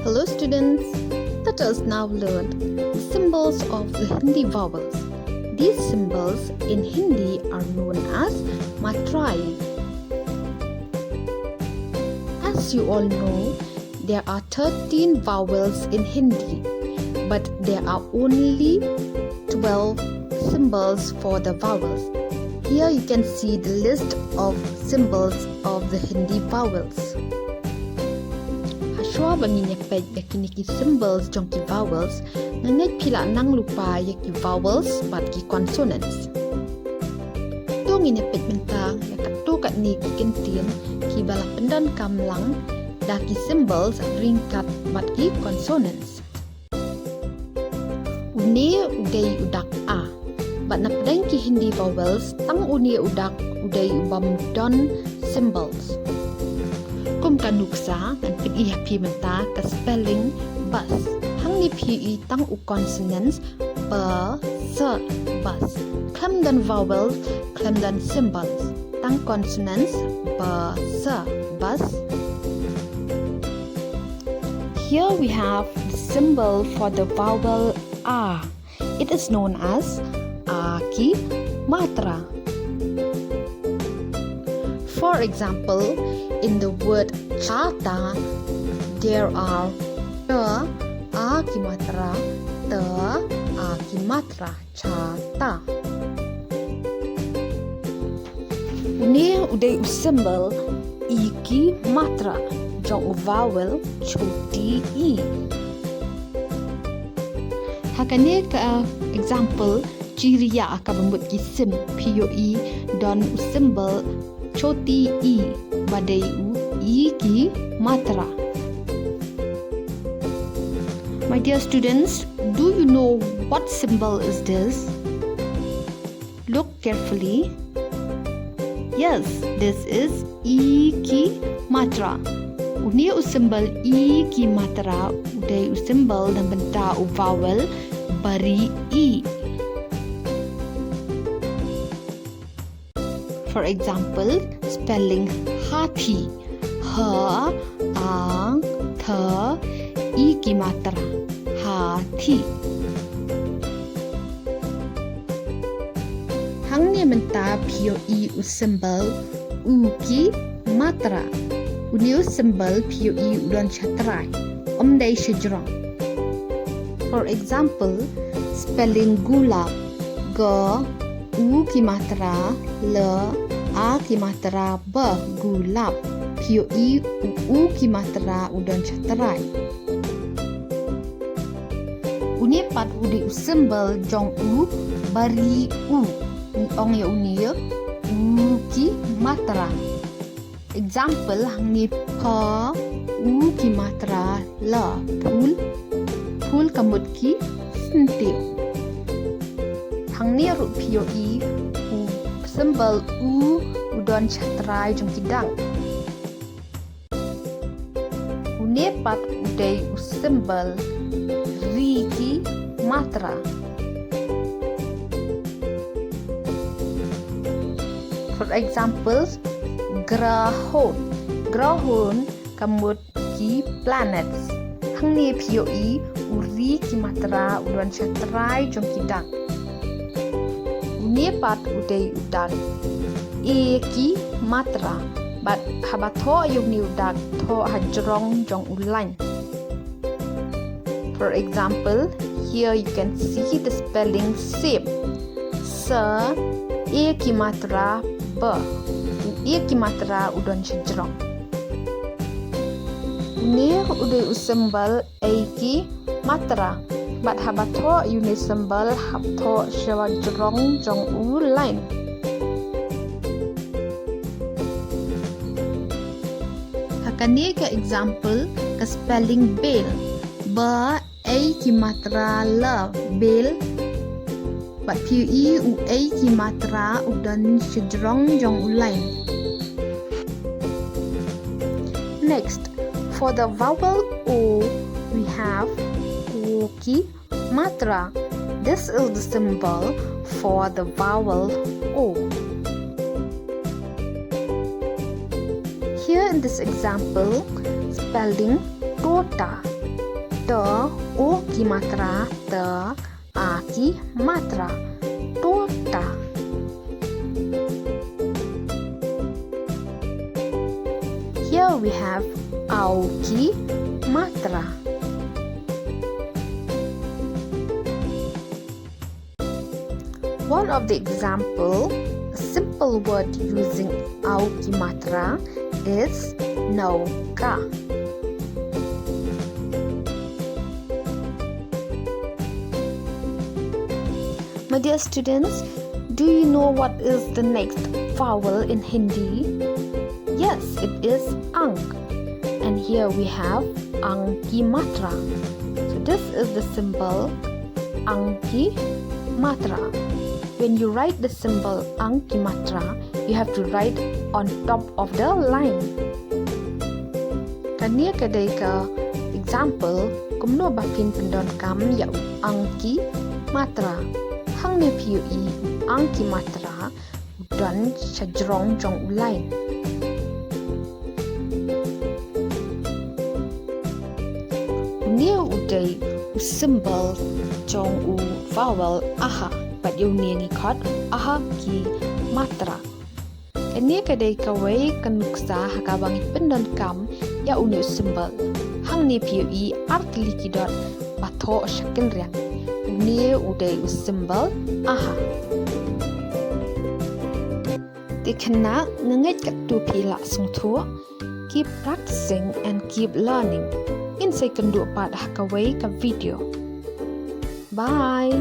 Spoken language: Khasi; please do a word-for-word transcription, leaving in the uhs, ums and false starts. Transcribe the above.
Hello students, let us now learn the symbols of the Hindi vowels. These symbols in Hindi are known as matrai. As you all know, there are thirteen vowels in Hindi, but there are only twelve symbols for the vowels. Here you can see the list of symbols of the Hindi vowels. Hashwa ba ngin ïa peit ïa kine ki symbols jong ki vowels, nga ngeit phi la nang lypa ïa ki vowels bad ki consonants. To ngin ïa peit mynta ïa katto katne ki kyntien kiba la pyndonkam lang da ki symbols ryngkat bad ki consonants. Une u dei u dak A. Bad na pdeng ki Hindi vowels, tang une u dak u dei u bym don symbols. Kum ka nuksa, ngan pyni ha phi mynta ka spelling bus. Hangne phi ïohi tang u consonants, ba, sa, bus. Khlem don vowels, khlem don symbols. Tang consonants, ba, sa, bus. Here we have the symbol for the vowel A. It is known as A ki matra. For example, in the word chata, there are cha, A ki matra, ta, A ki matra, chata. Une u dei u symbol E ki matra jong u vowel choti e. Ha kane ka example, chiriya kaba mut ki sim, phi ïohi don u symbol choti e ba dei u E ki matra. My dear students, do you know what symbol is this? Look carefully. Yes, this is E ki matra. Une u symbol E ki matra u dei u symbol na bynta u vowel bari e. For example, spelling hathi. Ha, a, tha, e ki matra. Hathi. Hangne mynta phi ïohi u symbol u ki matra. Une u symbol phi ïohi u don sha trai, um dei sha jrong. For example, spelling gulab. Ga, u ki matra, la, a ki matra, ba, gulab. Phi ïohi u u ki matra u don sha trai. Une pat u dei u symbol jong u bari u. Ngi ong ïa une u ki matra. Example, hangne pha, u ki matra, la, phul. Phul ka mut ki syntiew. Hangne ruh phi ïohi u symbol u u don sha trai jong ki dang. Une pat u dei u symbol ri ki matra. For example, grahon. Grahon ka mut ki planets. Hangne phi ïohi u ri ki matra u don sha trai jong ki dang. Une pat u dei u dak e ki matra. Bad haba thoh ïa une u dak, thoh ha jrong jong u lain. For example, here you can see the spelling same. Sa, e ki matra, ba. U e ki matra u don sha jrong. Une u dei u symbol e ki matra. Bad haba thoh ïa une u symbol, hap thoh sha jrong jong u lain. Ha kane ka example, ka spelling bel. Ba, e ki matra, la, bel. Bad phi ïohi u e ki matra u don sha jrong jong u lain. Next, for the vowel o, we have o ki matra. This is the symbol for the vowel o. Here in this example, spelling tota. Te o ki matra, te a ki matra. Tuta. Here we have au ki matra. One of the example, a simple word using au ki matra is nauka. My dear students, do you know what is the next vowel in Hindi? Yes, it is ang. And here we have ang ki matra. So this is the symbol ang ki matra. When you write the symbol ang ki matra, you have to write on top of the line. Kane ka dei ka example kumno ba phin pyndonkam ïa u ang ki matra. Hangne phi ïohi u ang ki matra u don sha jrong jong u line. Une u dei u symbol jong u vowel aha, bad ïa une ngi khot aha ki matra. Kane ka dei kawei ka nuksa ha kaba ngi pyndonkam ïa une u symbol. Hangne phi ïohi ar tylli ki dot ba thoh sha kynriang. Une u dei u symbol aha. Te khynnah, nga ngeit katto phi la sngewthuh. Keep practicing and keep learning. Ngin sa ïakynduh pat ha kawei ka video. Bye.